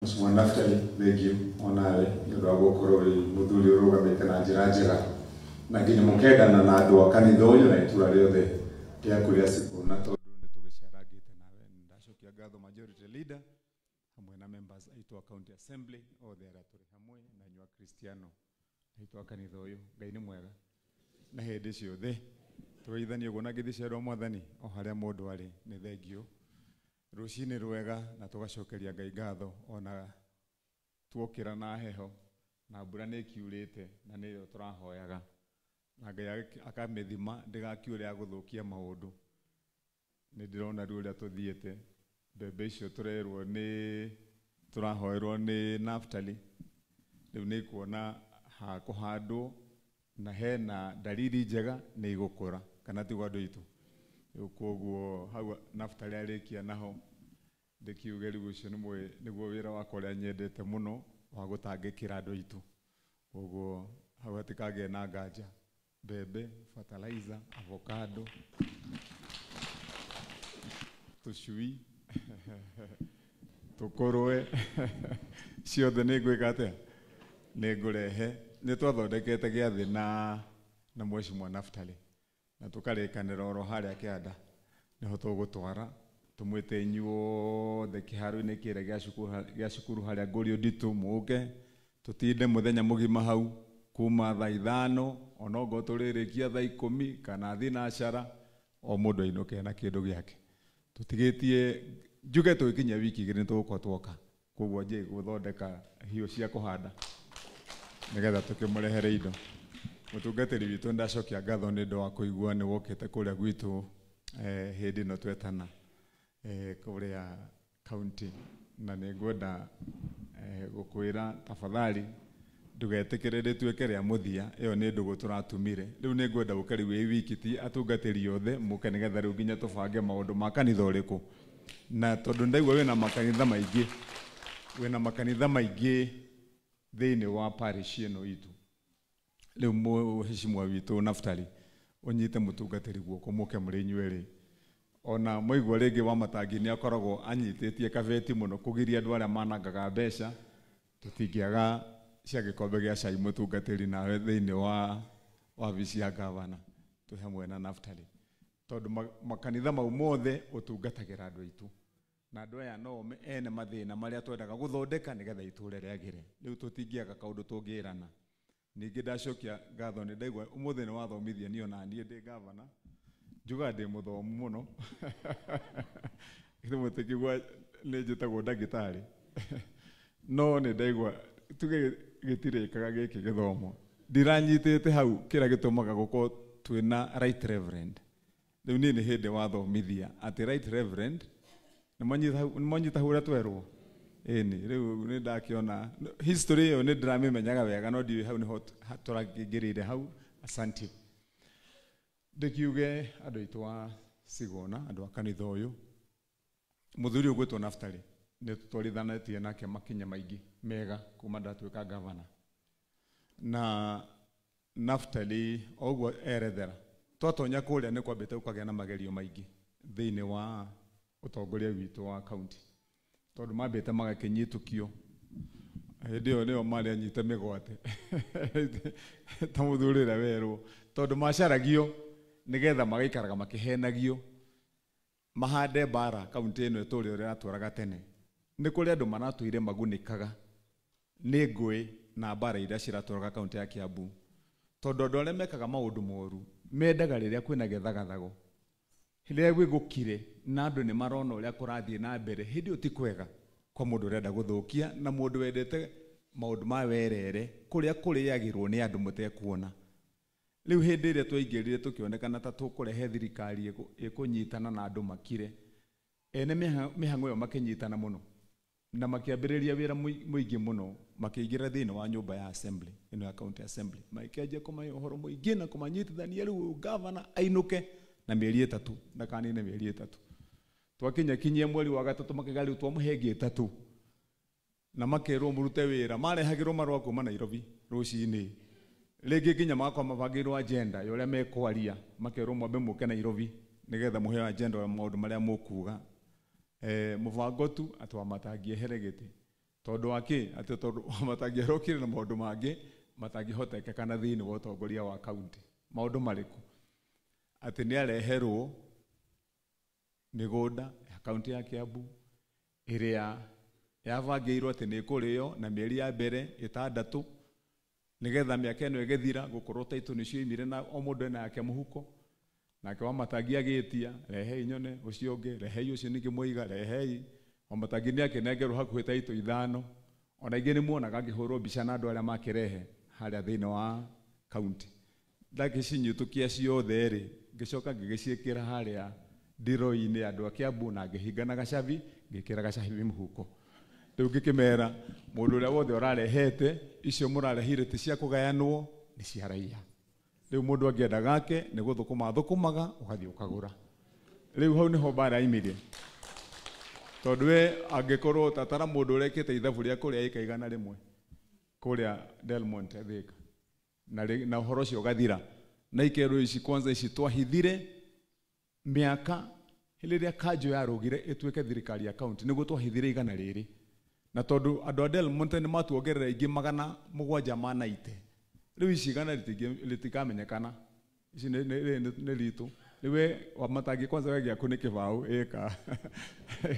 Mheshimiwa Naftali, thengiũ onawe nĩ ũndũ wa gũkorwo wĩ mũthuri ũrũgamĩte na njĩra njega na nginya mũkendana na andũ a kanitha ũyũ na itũra rĩothe rĩaku rĩa Sigona, tondũ nĩ tũgĩcerangĩte nawe. Ndacokia ngatho majority leader hamwe na members aitũ a county assembly othe arĩa tũrĩ hamwe na inyuĩ Akristiano aitũ a kanitha ũyũ. Ngai nĩ mwega na hĩndĩ ciothe tũgeithanie ũguo na ngeithi cia rwa Mwathani o harĩa mũndũ arĩ. Nĩ thengiũ rũcinĩ rwega na tũgacokeria Ngai ngatho ona tuokĩra na heho na mbura nĩ ĩkiurĩte na nĩyo tũrahoyaga na Ngai akamĩthima ndĩgakiure ya gũthũkia maũndũ. Nĩ ndĩrona rĩu ũrĩa tũthiĩte, mbembe icio tũrerwo nĩ tũrahoerwo nĩ Naftali, rĩu nĩ kuona ha kũhandwo na hena dalili njega nĩ igũkũra, kana tiguo andũ aitũ? Rĩu koguo hau Naftali arĩkia naho ndĩkiuge rĩu ũcio nĩguo wĩra wakwa ũrĩa nyendete mũno wa gũtangĩkĩra andũ aitũ. Koguo hau hatikagĩe na nganja, mbembe, fertilizer, avocado, tũcui, tũkũrwe, ciothe nĩ ngwĩka atĩa, nĩ ngũrehe. Nĩ twathondekete gĩathĩ na Mheshimiwa Naftali na tũkarĩkanĩra oro harĩa kĩanda nĩho tũgũtwara, tũmwĩte inyuothe kĩharo-inĩ kĩrĩa gĩa cukuru harĩa Ngũriũ Nditũ, mũke tũtinde mũthenya mũgima hau kuma thaa 5 onokorwo tũrĩrĩkia thaa 10 kana thinacara, o mũndũ ainũke na kĩndũ gĩake. Tũtigĩtie njuge tũgĩkinyia wiki 2 nĩ tũgũkorwo twoka, koguo njie gũthondeka hiũ cia kũhanda nĩgetha tũkĩmũrehere indo. Mũtungatĩri witũ, ndacokia ngatho nĩ ũndũ wa kũigua nĩ wokĩte kũrĩa gwitũ hĩndĩ ĩno twetana kũrĩa county, na nĩ ngwenda gũkwĩra tafadhali ndũgetĩkĩre rĩtuĩke rĩa mũthia. Ĩyo nĩ ndũgũ tũratumire, rĩu nĩ ngwenda ũke rĩu wĩ wiki, ti atungatĩri othe mũke, nĩgetha rĩu nginya tũbange maũndũ ma kanitha ũrĩkũ, na tondũ ndaigua wĩna makanitha maingĩ, wĩna makanitha maingĩ thĩinĩ wa parish ĩno itũ. Rĩu mũheshimiwa witũ Naftali, ũnyite mũtungatĩri guoko mũke mũrĩ inyuerĩ. Ona mũigua rĩngĩ wa Matangi nĩ akoragwo anyitĩtie kabeti mũno kũgiria andũ arĩa manangaga mbeca, tũtingĩaga cia gĩkombe gĩa cai mũtungatĩri nawe thĩinĩ wa wabici ya gavana twĩ hamwe na Naftali, tondũ makanitha mau mothe ũtungatagĩra andũ aitũ na andũ aya no ene mathĩna marĩa twendaga gũthondeka nĩgetha itũũra rĩagĩre. Rĩu tũtingĩaga kaũndũ tũngĩrana. Ningĩ ndacokia ngatho nĩ ndaigua ũmũthĩ nĩ wathomithia niĩ, ona niĩ ndĩ gavana njugaga ndĩ mũthomu mũno, githĩ mũtikigua nĩ njĩtagwo ndagĩtarĩ, no nĩ ndaigua tuge gĩtirĩkaga gĩkĩ gĩthomo ndiranyitĩte hau kĩrĩa gĩtũmaga gũkorwo twĩna right reverend. Rĩu niĩ nĩ hĩndĩ wathomithia atĩ right reverend nĩ mwanyita hau ũrĩa twerwo ĩni. Rĩu nĩ ndakĩona history ĩyo nĩ ndĩramĩmenyaga wega, no ndiũĩ hau nĩho tũrakĩingĩrĩire hau. Asante. Ndĩkiuge andũ aitũ a Sigona, andũ a kanitha ũyũ, mũthuri ũgwĩtwo Naftali nĩ tũtwarithanĩtie nake makinya maingĩ mega kuma ndatuĩka gavana, na Naftali oguo erethera twatonya kũrĩa nĩ kwambĩte gũkagĩa na magerio maingĩ thĩinĩ wa ũtongoria witũ wa county, tondũ mambĩte magakĩnyitũkio hĩndĩ ĩyo nĩyo marĩ anyite mĩgwate ta mũthuri ũrĩa werwo, tondũ macaragio nĩgetha magaikaraga makĩhenagio mahande mbara kaunti ĩno ĩtũre ũrĩa yatũraga tene. Nĩ kũrĩ andũ maratũire magunĩkaga nĩ ngũĩ na mbara iria ciratũraga kaunti ya Kiambu, tondũ andũ arĩa mekaga maũndũ moru mendaga rĩrĩa kwĩna gĩthagathago, rĩrĩa gwĩ gũkire na andũ nĩ marona ũrĩa kũrathiĩ na mbere, hĩndĩ ĩyo ti kwega kwa mũndũ ũrenda gũthũkia na mũndũ wendete maũndũ ma werere kũrĩa kũrĩagĩrwo nĩ andũ mũtekuona. Rĩu hĩndĩ ĩrĩa twaingĩrire tũkĩonekana ta tũkũrehe thirikari ĩkũnyitana na andũ makire, ene mĩhang'o ĩyo makĩnyitana mũno na makĩambĩrĩria wĩra mũingĩ mũno, makĩingĩra thĩinĩ wa nyũmba ya assembly ĩno ya county assembly, makĩanjia kũmahe ũhoro mũingĩ na kũmanyitithania. Rĩu gavana ainũke na mĩeri 3, ndakanine mĩeri 3. Twakinya kinyia mweri wa 3 makĩga rĩu twamũhe ĩngĩ 3, na makerwo mũrute wĩra. Marehagĩrwo marũa kuma Nairobi rũcinĩ, rĩngĩ nginya magakorwo mabangĩirwo agenda ya ũrĩa mekwaria, makerwo mwambe mũke Nairobi nĩgetha mũheo agenda ya maũndũ marĩa mũkuga. Mũbango tu atĩ Wamatangi ehere gĩtĩ. Tondũ wa kĩ? Atĩ tondũ Wamatangi arokire na maũndũ mangĩ matangĩhotekeka thĩinĩ wa ũtongoria wa kaunti. Maũndũ marĩkũ? Atĩ nĩ areherwo mĩgũnda ya kaunti ya Kiambu ĩrĩa yabangĩirwo atĩ nĩ ĩkũrĩo na mĩeri ya mbere ĩtandatũ nĩgetha mĩaka ĩno ĩgĩthira gũkorwo taitũ nĩcio imire na o mũndũ ena yake mũhuko. Nake Wamatangi agĩtia rehei nyone ũcio ũngĩ, rehei ũcio ningĩ mũiga, rehei. Wamatangi nĩ akĩnengerwo hakuhĩ taitũ ithano. Ona ingĩ nĩ muonaga ngĩhũrwo mbica na andũ arĩa makĩrehe harĩa thĩinĩ wa kaunti. Ndagĩcinyitũkia ciothe rĩ, ngĩcoka ngĩgĩciĩkĩra harĩa ndiro-inĩ andũ a Kiambu na ngĩhinga na gacabi, ngĩkĩra gacabi mũhuko. Rĩu ngĩkĩmera mũndũ ũrĩa wothe ũrarehete icio mũrarehire ti cia kũgayanwo, nĩ cia raia. Rĩu mũndũ angĩenda gake nĩ gũthũkũma thũkũmaga ũgathiĩ ũkagũra. Rĩu hau nĩho mbara yaumire. Tondũ we angĩkorwo tatara mũndũ ũrekĩte ithabu rĩa kũrĩa ĩka 100 kũrĩa Del Monte Thika na ũhoro ũcio ũgathira. Na ikerwo ici kwanza ici twahithire mĩaka rĩrĩa kanjũ yarũgire ĩtuĩke thirikari ya kaunti nĩguo twahithire 100. Na tondũ andũ a Del Monte nĩ matuongerera ingĩ 790. Rĩu ici 100 rĩtikamenyekana. Ici nĩ ritũ. Rĩu we Wamatangi kwanza we gĩaku nĩ kĩbaũ ĩka.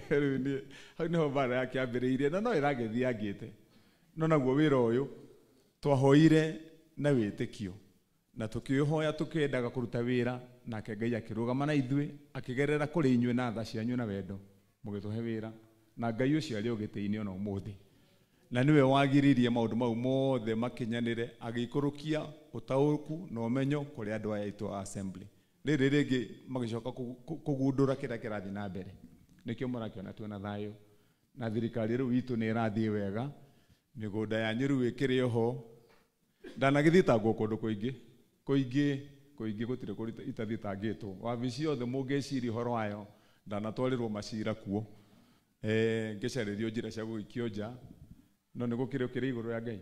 Rĩu nĩ hau nĩho mbara yakĩambĩrĩirie na no ĩragĩthiĩ yangĩte. No naguo wĩra ũyũ twahoire na wĩtĩkio na tũkĩhoya tũkĩendaga kũruta wĩra, nake Ngai akĩrũgama na ithuĩ akĩgerera kũrĩ inyuĩ na tha cianyu na wendo mũgĩtũhe wĩra, na Ngai ũcio arĩ o gĩtĩ-inĩ ona ũmũthĩ. Na nĩwe wagiririe maũndũ mau mothe makinyanĩre, agĩikũrũkia ũtaũku na ũmenyo kũrĩ andũ aya aitũ a assembly. Rĩrĩ rĩngĩ magĩcoka kũgundũra kĩrĩa kĩrathiĩ na mbere. Nĩkĩo mũrakĩona twĩna thayũ na thirikari rĩu itũ nĩ ĩrathiĩ wega. Mĩgũnda yanyu rĩu ĩkĩrĩ oho. Ndanagĩthitangwo kũndũ kũingĩ kũingĩ kũingĩ, gũtirĩ kũndũ itathitangĩtwo. Wabici yothe mũngĩciria ũhoro wayo ndanatwarĩrwo macira kuo. Ngĩcarĩrio njĩra cia gũgĩikio nja, no nĩ gũkĩrĩ ũkĩrĩ igũrũ ya Ngai.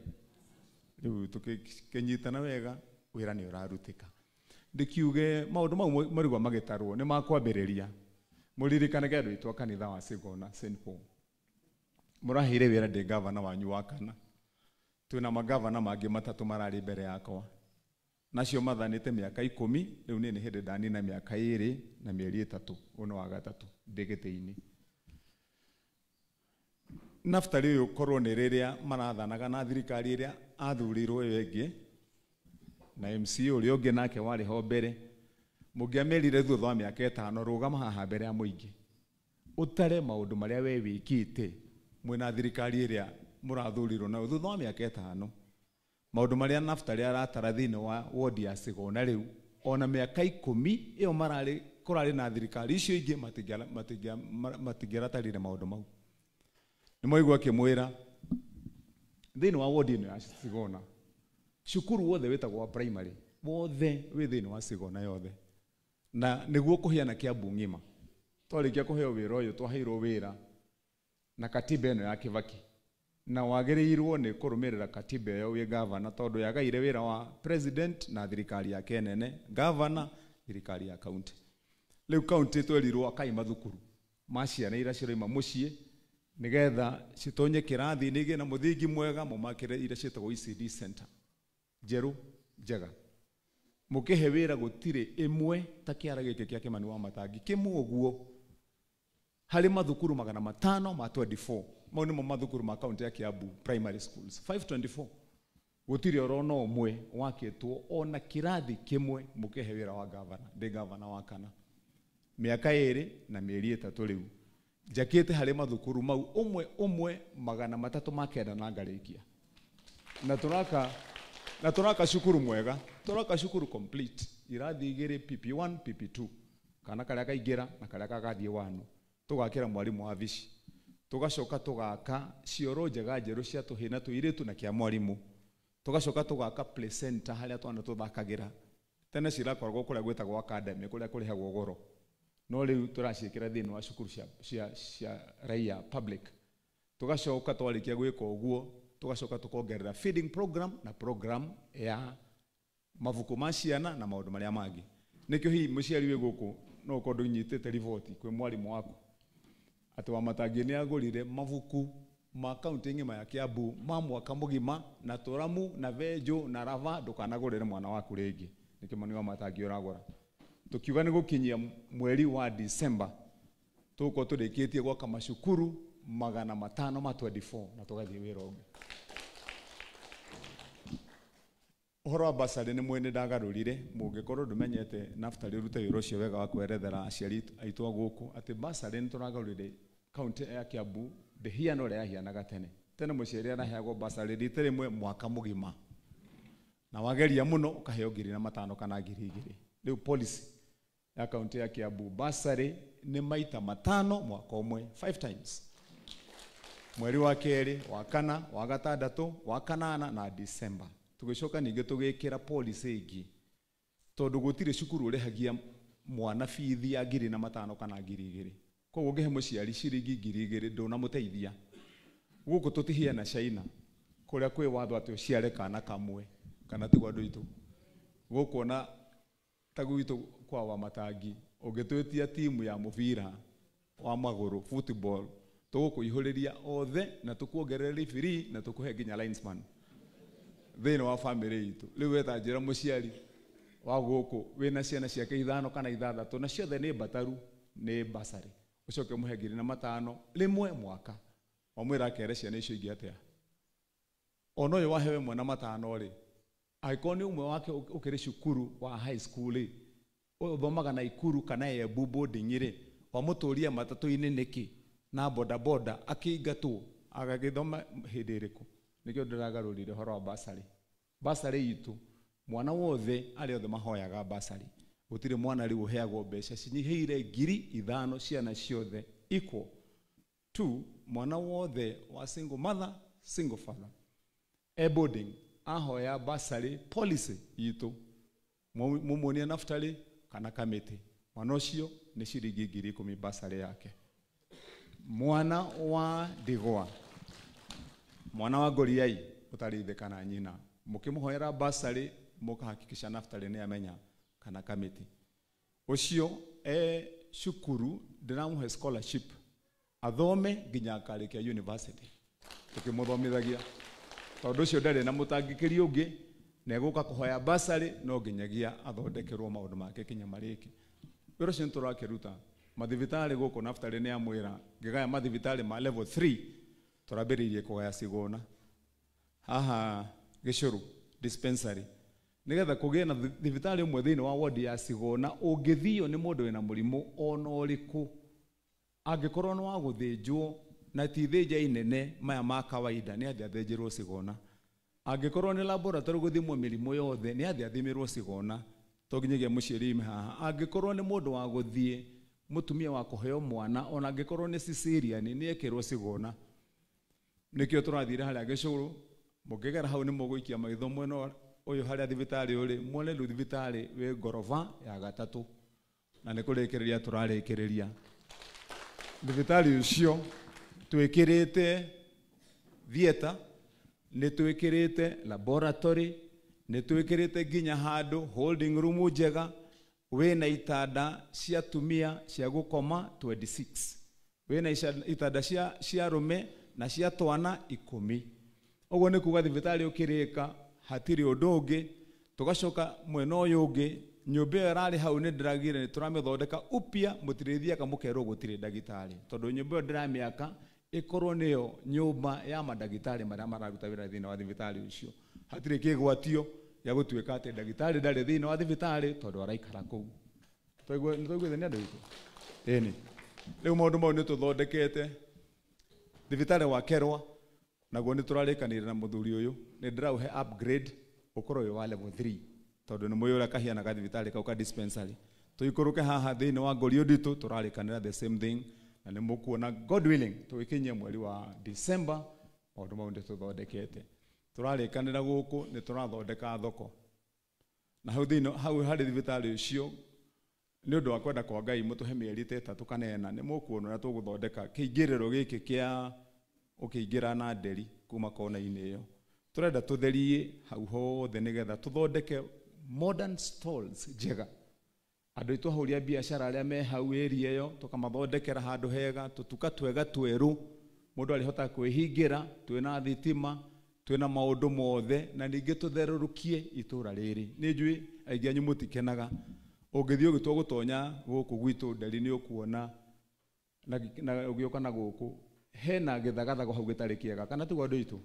Rĩu tũkĩnyitana wega, wĩra nĩ ũrarutĩka. Ndĩkiuge maũndũ mau marigwo magĩtarwo nĩ makwambĩrĩria. Mũririkanage andũ aitũ a kanitha wa Sigona St Paul. Mũraheire wĩra ndĩ gavana wanyu wa kana. Twĩna magavana mangĩ matatũ mararĩ mbere yakwa. Nacio mathanĩte mĩaka 10, rĩu niĩ nĩ hĩndĩ ndanina mĩaka 2 na mĩeri 3, ũyũ nĩ wa gatatũ ndĩ gĩtĩ-inĩ. Naftali ũyũ korwo nĩ rĩrĩa marathanaga na thirikari ĩrĩa athurirwo ĩyo ĩngĩ na MC ũrĩa ũngĩ nake warĩ ho mbere, mũngĩamerire thutha wa mĩaka 5 rũgama haha mbere ya mũingĩ ũtare maũndũ marĩa we wĩkĩte mwĩna thirikari ĩrĩa mũrathurirwo nayo thutha wa mĩaka 5, maũndũ marĩa Naftali aratara thĩinĩ wa wodi ya Sigona rĩu ona mĩaka 10 ĩyo mararĩ kũrarĩ na thirikari icio ingĩ matingĩratarire maũndũ mau. Nĩ mwaigua akĩmwĩra thĩinĩ wa wodi ĩno ya Sigona cukuru wothe wĩtagwo wa primary wothe wĩ thĩinĩ wa Sigona yothe, na nĩguo kũheana Kiambu ng'ima. Twarĩkia kũheo wĩra ũyũ twaheirwo wĩra na katiba ĩno ya Kibaki, na wagĩrĩirwo nĩ kũrũmĩrĩra katiba ĩyo wĩ gavana, tondũ yagaire wĩra wa president na thirikari yake nene, gavana thirikari ya kaunti. Rĩu kaunti twerirwo akai mathukuru ma ciana iria ciroima mũciĩ nĩgetha citonye kĩrathi-inĩ igĩe na mũthingi mwega, mũmakĩre iria ciĩtagwo ECD center njerũ njega. Mũkĩhe wĩra gũtirĩ ĩmwe ta kĩara gĩkĩ kĩa Kĩmani wa Matangi kĩmwe ũguo harĩ mathukuru 524. Mau nĩmo mathukuru ma kaunti ya Kiambu primary schools 524, gũtirĩ oro no ũmwe wakĩtwo ona kĩrathi kĩmwe. Mũkĩhe wĩra wa gavana, ndĩ gavana wa kana mĩaka 2 na mĩeri 3 rĩu njakĩte harĩ mathukuru mau ũmwe ũmwe 309 na ngarĩkia. Na tũraka cukuru mwega, tũraka cukuru complete, irathi 2 PP1 PP2, kana karĩa kaingĩra na karĩa gagathiĩ wanu, tũgakĩra mwarimũ wa vici, tũgacoka tũgaka cioro njega njerũ cia tũhĩĩ na tũirĩtu na kĩa mwarimũ, tũgacoka tũgaka play center harĩa twana tũthakagĩra. Tene cirakoragwo kũrĩa gwĩtagwo academy, kũrĩa kũrĩhagwo goro, no rĩu tũraciĩkĩra thĩinĩ wa cukuru cia raia public. Tũgacoka twarĩkia gwĩka ũguo, tũgacoka tũkongerera feeding program na program ya mabuku ma ciana na maũndũ marĩa mangĩ. Nĩkĩo hihi mũciari wĩ gũkũ no ũkorwo ndũnyitĩte riboti kwĩ mwarimũ waku atĩ Wamatangi nĩ agũrire mabuku ma kaunti ng'ima ya Kiambu ma mwaka mũgima na tũramu na venjo na rava ndũkanagũrĩre mwana waku rĩngĩ nĩ Kĩmani Wamatangi ũragũra. Tukiuga nĩ gũkinyia mweri wa December tũgũkorwo tũrĩkĩtie gwaka macukuru 524 na tũgathiĩ wĩra ũngĩ. Ũhoro wa basarĩ nĩ mwene ndagarũrire, mũngĩkorwo ndũmenyete Naftali ũrute wĩra ũcio wega wa kwerethera aciari aitũ a gũkũ atĩ basarĩ nĩ tũragarũrire kaunti ya Kiambu ndĩhiana ũrĩa yahianaga tene. Tene mũciari araheagwo basarĩ rita rĩmwe mwaka mũgima, na wageria mũno ũkaheo 5,000 kana 2,000. Rĩu policy ya kaunti ya Kiambu basarĩ nĩ maita 5 mwaka ũmwe, 5 times, mweri wa kerĩ, wa kana, wa gatandatũ, wa kanana na December. Tũgĩcoka ningĩ tũgĩkĩra policy ĩngĩ tondũ gũtirĩ cukuru ũrĩhagia mwana bithi ya 5,000 kana 2,000. Koguo ũngĩhe mũciari ciringi 2,000 ndũnamũteithia. Gũkũ tũtihiana China kũrĩa kwĩ watho atĩ ũciare kana kamwe kana tiguo andũ aitũ. Gũkũ ona ta gwitũ kwa Wamatangi ũngĩtwĩtia timu ya mũbira wa magũrũ football tũgũkũihũrĩria othe na tũkuongerere referee na tũkũhe nginya linesman thĩinĩ wa family itũ. Rĩu we ta njĩra mũciari wa gũkũ wĩna ciana ciake 5 kana 6 na ciothe nĩ mbataru nĩ basarĩ, ũcoke ũmũhe 5,000 rĩmwe mwaka, wamwĩra akere ciana icio ingĩ atĩa? Ona ũyũ wahewe 1.5 rĩ, angĩkorwo nĩ ũmwe wake ũkĩrĩ cukuru wa high school rĩ, ũthomaga na Ikuru kana Embu boarding rĩ, wamũtũria matatũ-inĩ nĩkĩ na bodaboda akĩingatwo agagĩthoma hĩndĩ ĩrĩkũ? Nĩkĩo ndĩragarũrire ũhoro wa basarĩ. Basarĩ itũ mwana wothe arĩa othe mahoyaga basarĩ, gũtirĩ mwana rĩu ũheagwo mbeca cinyihĩire 5,000 ciana ciothe equal to mwana wothe wa single mother single father e boarding ahoya basarĩ policy itũ mumuonie Naftali kana kamĩtĩ, mwana ũcio nĩ ciringi 10,000 basarĩ yake. Mwana wa ndigwa, mwana wa ngoriai ũtarĩ ithe kana nyina, mũkĩmũhoera basarĩ mũkahakikisha Naftali nĩ amenya kana kamĩtĩ. Ũcio e cukuru ndĩramũhe scholarship athome nginya akarĩkia university tũkĩmũthomithagia, tondũ ũcio ndarĩ na mũtangĩkĩri ũngĩ na egũka kũhoya basarĩ no nginyagia athondekerwo maũndũ make kinya marĩke. Wĩra ũcio nĩtũrakĩruta mathibitarĩ gũkũ. Naftali nĩ amwĩra ngĩgaya mathibitarĩ ma level 3 tũrambĩrĩirie kũgaya Cigũna haha Gĩcũrũ dispensary nĩgetha kũgĩe na thibitarĩ ũmwe thĩinĩ wa ward ya Cigũna ũngĩthio nĩ mũndũ wĩna mũrimũ ona ũrĩkũ, angĩkorwo nĩ wa gũthĩnjwo na ti ithĩnja inene maya ma kawaida nĩ athiĩ athĩnjĩrwo Cigũna, angĩkorwo nĩ laboratory gũthimwo mĩrimũ yothe nĩ athiĩ athimĩrwo Cigũna, to nginyagia mũciari ime haha. Angĩkorwo nĩ mũndũ wa gũthiĩ mũtumia wa kũheo mwana ona angĩkorwo nĩ cesarean nĩ ekĩrwo Cigũna. Nĩkĩo tũrathire harĩa Gĩcũrũ, mũngĩgera hau nĩ mũgũikia maitho mwena ũyũ harĩa thibitarĩ ũrĩ, muone rĩu thibitarĩ wĩ ngoroba ya 3 na nĩ kũrĩkĩrĩria tũrarĩkĩrĩria. Thibitarĩ ũcio twĩkĩrĩte theatre, nĩ twĩkĩrĩte laboratory, nĩ twĩkĩrĩte nginya handũ holding room njega, wĩna itanda cia atumia cia gũkoma 26, wĩna itanda cia arũme na cia twana 10. Ũguo nĩ kuga thibitarĩ ũkĩrĩka hatirĩ ũndũ ũngĩ. Tũgacoka mwena ũyũ ũngĩ, nyũmba ĩyo ĩrarĩ hau nĩ ndĩragire nĩ tũramĩthondeka upya, mũtirĩthiaga mũkerwo gũtirĩ ndagĩtarĩ, tondũ nyũmba ĩyo ndĩramĩaka ĩkorwo nĩyo nyũmba ya mandagĩtarĩ marĩa mararuta wĩra thĩinĩ wa thibitarĩ ũcio. Hatirĩ kĩgwatio gĩa gũtuĩka atĩ ndagĩtarĩ ndarĩ thĩinĩ wa thibitarĩ tondũ araikara kũu. Nĩtwaiguithania andũ aitũ? Ĩni. Rĩu maũndũ mau nĩ tũthondekete. Thibitarĩ wa Kerwa naguo nĩ tũrarĩkanĩire na mũthuri ũyũ, nĩ ndĩraũhe upgrade ũkorwo wĩ wa level 3 tondũ nĩ mũĩ ũrĩa kahianaga thibitarĩ kau ka dispensary. Tũikũrũke haha thĩinĩ wa Ngori Ũnditũ tũrarĩkanĩra the same thing, na nĩ mũkuona God willing tũgĩkinyia mweri wa December maũndũ mau nĩ tũthondekete. Tũrarĩkanĩra gũkũ nĩ tũrathondeka thoko na hau thĩinĩ hau harĩ thibitarĩ ũcio nĩ ũndũ wa kwenda kwa Ngai mũtũhe mĩeri ta 3 kana 4 nĩ mũkuona ũrĩa tũgũthondeka kĩingĩrĩro gĩkĩ kĩa ũkĩingĩra na nderi kuma kona-inĩ ĩyo. Tũrenda tũtherie hau hothe nĩgetha tũthondeke modern stalls njega. Andũ aitũ ahũri a biacara arĩa me hau area ĩyo tũkamathondekera handũ hega, tũtuka twega twerũ. Mũndũ arĩhota kwĩhingĩra, twĩna thitima, twĩna maũndũ mothe, na ningĩ tũtherũrũkie itũra rĩrĩ. Nĩ njũĩ aingĩ anyu mũtikenaga. Ũngĩthiĩ ũgĩtua gũtonya gũkũ gwitũ Nderi nĩ ũkuona na ũgĩũka na gũkũ hena gĩthagathago hau gĩtarĩ kĩega, kana tiguo andũ aitũ?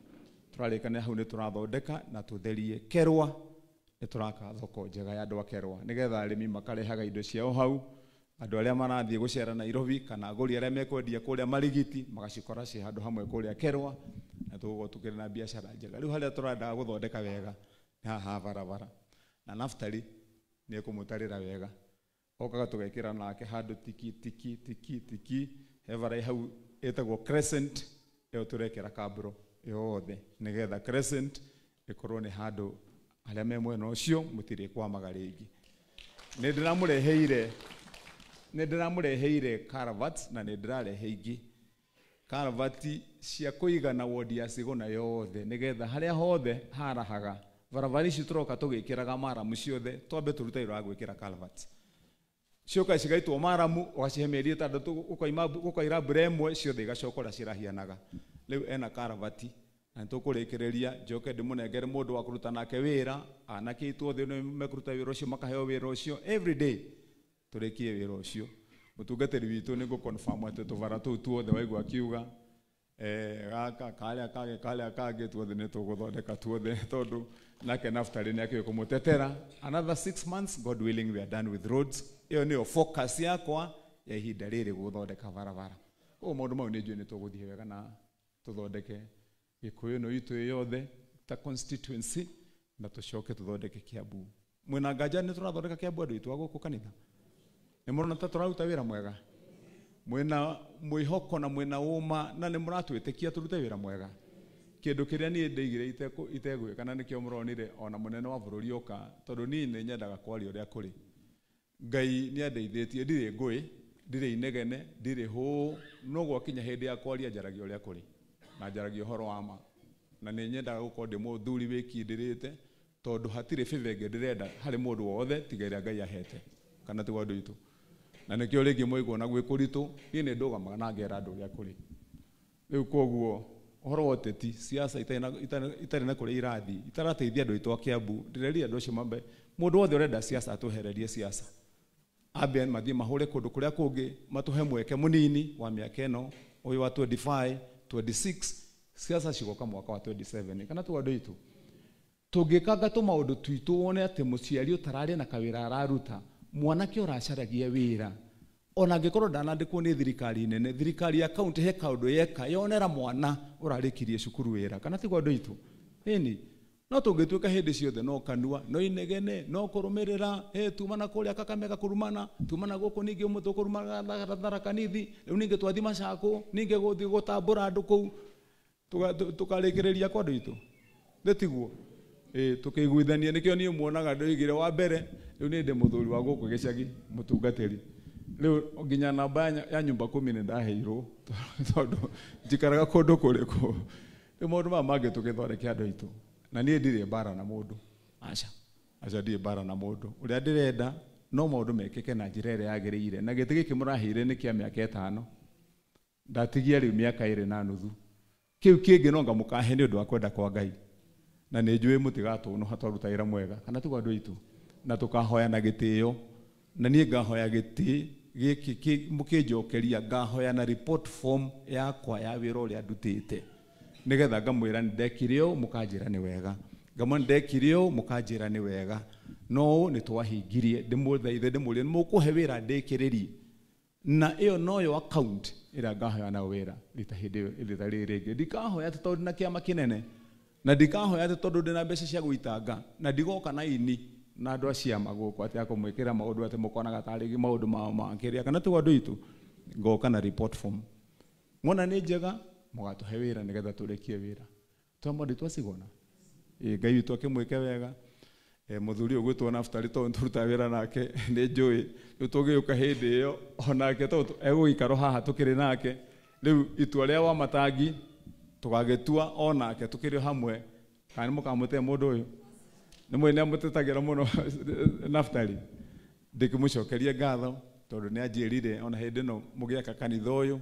Tũrarĩkania hau nĩ tũrathondeka na tũtherie. Kerwa nĩ tũraka thoko njega ya andũ a Kerwa nĩgetha arĩmi makarehaga indo ciao hau, andũ arĩa marathiĩ gũcera Nairobi kana agũri arĩa mekwendia kũrĩa Marigiti magacikora ciĩ handũ hamwe kũrĩa Kerwa, na tũgũkorwo tũkĩrĩ na biacara njega. Rĩu harĩa tũrendaga gũthondeka wega nĩ haha ha barabara, na Naftali nĩ ekũmũtarĩra wega. Okaga tũgekĩra nake handũ tiki tiki tiki tiki, he bara hau ĩtagwo Crescent, ĩyo tũrekĩra kabro yothe nĩgetha Crescent ĩkorwo nĩ handũ arĩa me mwena ũcio mũtirĩ kwamaga rĩngĩ. Nĩ ndĩramũreheire caravats na nĩ ndĩrarehe ingĩ karavati cia kũigana wodi ya Sigona yothe nĩgetha harĩa hothe harahaga barabara ici tũroka tũgĩkĩraga maramu ciothe, twambe tũrute wĩra wa gwĩkĩra caravats. Cioka cigaitwo maramu, ũgacihe mĩeri 6, ũkaira mbura ĩmwe, ciothe igacoka ũrĩa cirahianaga. Rĩu ena karavati na nĩtũkũrĩkĩrĩria njoke ndĩmũnengere mũndũ wa kũruta nake wĩra, anake aitũ othe nĩ mekũruta wĩra ũcio, makaheo wĩra ũcio every day, tũrĩkie wĩra ũcio. Mũtungatĩri witũ nĩ ngũ-confirm atĩ tũbara tũu tuothe waigua akiuga, gaka karĩa kangĩ karĩa kangĩ tuothe nĩ tũgũthondeka tuothe, tondũ nake Naftali nĩ akĩũĩ kũmũtetera. Another 6 months, God willing, we are done with roads. Ĩyo nĩyo focus yakwa ya ihinda rĩrĩ, gũthondeka barabara. Koguo maũndũ mau nĩ njũĩ nĩ tũgũthiĩ wega na tũthondeke Gĩkũyũ ĩno itũ yothe ta constituency, na tũcoke tũthondeke Kiambu. Mwĩna nganja nĩ tũrathondeka Kiambu andũ aitũ a gũkũ kanitha? Nĩ mũrona ta tũraruta wĩra mwega? Mwĩna mwĩhoko na mwĩna ũma na nĩ mũratwĩtĩkia tũrute wĩra mwega? Kĩndũ kĩrĩa niĩ ndeigire itegwĩka na nĩkĩo mũronire ona mũnene wa bũrũri oka, tondũ niĩ nĩ nyendaga kwaria ũrĩa kũrĩ. Ngai nĩ andeithĩtie, ndirĩ ngũĩ, ndirĩ inegene, ndirĩ hũũ, no gwakinya hĩndĩ ya kwaria njaragia ũrĩa kũrĩ na njaragia ũhoro wa ma. Na nĩ nyendaga gũkorwo ndĩ mũthuri wĩkindĩrĩte, tondũ hatirĩ bĩbenge ndĩrenda harĩ mũndũ wothe tiga ĩrĩa Ngai ahete, kana tiguo andũ aitũ? Na nĩkĩo rĩngĩ mwaigua na gwĩ kũritũ, niĩ nĩ ndũgamaga na ngera andũ ũrĩa kũrĩ. Rĩu koguo ũhoro wa ũteti, siasa itarĩ na kũrĩa irathiĩ, itarateithia andũ aitũ a Kiambu, ndĩrerire andũ acio mambe, mũndũ wothe ũrenda siasa atwehererie siasa. Ambe mathiĩ mahũre kũndũ kũrĩa kũngĩ, matũhe mweke mũnini wa mĩaka ĩno, ũyũ wa 25, 26, siasa cigoka mwaka wa 27, kana tiguo andũ aitũ? Tũngĩkanga tũmaũndũ twitũ wone atĩ mũciari ũtararĩ na kawĩra araruta, mwanake ũracaragia wĩra, ona angĩkorwo ndanandĩkwo nĩ thirikari nene, thirikari ya kaunti he kaũndũ yeka, yonera mwana ũrarĩkirie cukuru wĩra, kana tiguo andũ aitũ? Ĩni, no tũngĩtuĩka hĩndĩ ciothe no kanua, no inegene, no kũrũmĩrĩra, tuma na kũrĩa Kakamega kũrumana, tuma na gũkũ ningĩ ũmwe tũkũrumana Tharaka Nithi, rĩu ningĩ twathiĩ Machakũ, ningĩ gũthiĩ gũtambũra andũ kũu, tũkarĩkĩrĩria kwa andũ aitũ. Nĩ tiguo? Tũkĩiguithania, nĩkĩo niĩ muonaga ndoigire wa mbere, rĩu niĩ ndĩ mũthuri wa gũkũ gĩcagi, mũtungatĩri. Rĩu nginya namba ya nyũmba 10 nĩ ndaheirwo, tondũ njikaraga kũndũ kũrĩkũ. Rĩu maũndũ maya mangĩ tũgĩthondeke andũ aitũ. Na niĩ ndirĩ mbara na mũndũ. Aca. Aca, ndirĩ mbara na mũndũ. Ũrĩa ndĩrenda no maũndũ mekĩke na njĩra ĩrĩa yagĩrĩire. Na gĩtĩ gĩkĩ mũraheire nĩ kĩa mĩaka 5. Ndatigia rĩu mĩaka 2.5. Kĩu kĩngĩ no ngamũkahe nĩ ũndũ wa kwenda kwa Ngai. Na nĩ njũĩ mũtigatũnũha twaruta wĩra mwega, kana tiguo andũ aitũ? Na tũkahoya na gĩtĩo. Na niĩ ngahoya gĩtĩ gĩkĩ mũkĩnjokeria, ngahoya na report form yakwa ya wĩra ũrĩa ndutĩte, nĩgetha ngamwĩra nĩ ndekire ũũ, mũkanjĩra nĩ wega, ngamwĩra nĩ ndekire ũũ, mũkanjĩra nĩ wega, no ũũ nĩ twahingirie, ndĩmũthaithe, ndĩmũrie nĩ mũkũhe wĩra ndĩkĩrĩrie. Na ĩyo noyo account ĩrĩa ngahoya nayo wĩra rita hĩndĩ ĩyo, rita rĩrĩ rĩngĩ. Ndikahoya atĩ tondũ ndĩna kĩama kĩnene, na ndikahoya atĩ tondũ ndĩna mbeca cia gũitanga, na ndigoka na ini na andũ a ciama gũkũ atĩ akũmwĩkĩra maũndũ atĩ mũkonaga tarĩ maũndũ mao ma kĩrĩa, kana tiguo andũ aitũ? Ngoka na report form. Mwona nĩ njega, mũgatũhe wĩra nĩgetha tũrĩkie wĩra. Twamwandĩ andũ twacigona. Ngai witũ akĩmwĩke wega. Mũthuri ũyũ ũgwĩtwo Naftali tondũ tũrutaga wĩra nake nĩ njũĩ, rĩu tũngĩũka hĩndĩ ĩyo onake tondũ egũgĩikara haha tũkĩrĩ nake, rĩu itua rĩa Wamatangi tũgagĩtua onake tũkĩrĩ hamwe. Kana nĩ mũkamũte mũndũ ũyũ? Nĩ mũĩ nĩ amũtetagĩra mũno Naftali. Ndĩkĩmũcokerie ngatho tondũ nĩ anjĩrire ona hĩndĩ ĩno mũgĩaka kanitha ũyũ,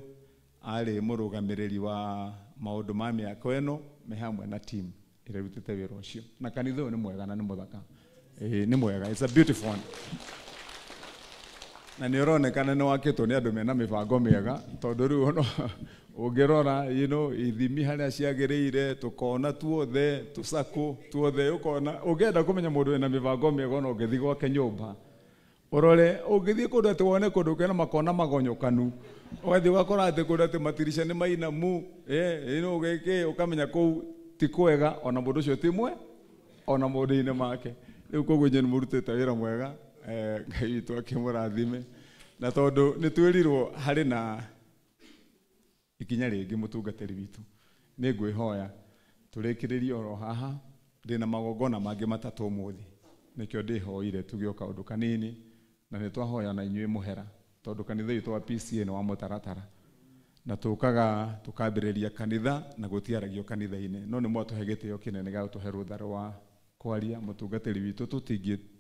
arĩ mũrũgamĩrĩri wa maũndũ ma mĩako ĩno me hamwe na team ĩrĩa ĩrutĩte wĩra ũcio. Na kanitha ũyũ nĩ mwega na nĩ mũthaka. Nĩ mwega, it's a beautiful one. Na nĩ ũronekana nĩ wakĩtwo nĩ andũ mena mĩbango mĩega tondũ rĩu ono ũngĩrora ithimi harĩa ciagĩrĩire tũkona tuothe tũcakũ tuothe ũkona ũngĩenda kũmenya mũndũ wĩna mĩbango mĩega ona ũngĩthiĩ gwake nyũmba ũrore ũngĩthiĩ kũndũ atĩ wone kũndũ kwĩna makona magonyokanu ũgathiĩ ũgakora atĩ kũndũ atĩ matirica nĩ mainamu gĩkĩ ũkamenya kũu ti kwega ona mũndũ ũcio ti mwe ona maũndũ-inĩ make. Rĩu koguo inyuĩ nĩ mũrutĩte wĩra mwega, Ngai witũ akĩmũrathime. Na tondũ nĩ twĩrirwo harĩ na ikinya rĩngĩ mũtungatĩri witũ, nĩ ngwĩhoya tũrĩkĩrĩrie oro haha. Ndĩna magongona mangĩ matatũ ũmũthĩ, nĩkĩo ndĩhoire tuge o kaũndũ kanini, na nĩ twahoya na inyuĩ mũhera tondũ kanitha witũ wa PCA nĩ wa mũtaratara na tũkaga tũkambĩrĩria kanitha na gũtiaragio kanitha-inĩ, no nĩ mwatũhe gĩtĩo kĩnene gĩa gũtũhe rũtha rwa kwaria. Mũtungatĩri witũ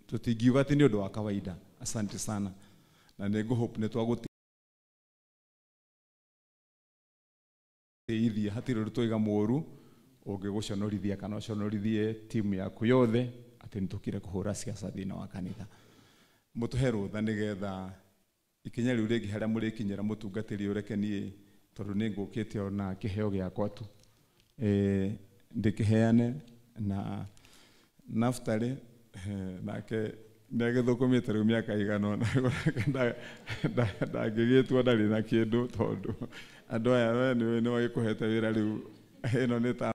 tũtingiuga atĩ nĩ ũndũ wa kawaida. Asante sana, na nĩ ngũhope nĩ twagũteithia, hatirĩ ũndũ twaiga mũru ũngĩgũconorithia kana ũconorithie timu yaku yothe atĩ nĩ tũkire kũhũra siasa thĩinĩ wa kanitha. Mũtũhe rũtha nĩgetha ikinya rĩu rĩngĩ harĩa mũrĩkinyĩra mũtungatĩri ũreke niĩ tondũ nĩ ngũkĩte ona kĩheo gĩakwa tu ndĩkĩheane. Na Naftali nake nĩ agĩthũkũmĩte rĩu mĩaka igana ũna ndangĩgĩtua ndarĩ na kĩndũ tondũ andũ aya we nĩ wagĩkũhete wĩra rĩu ĩno nĩ ta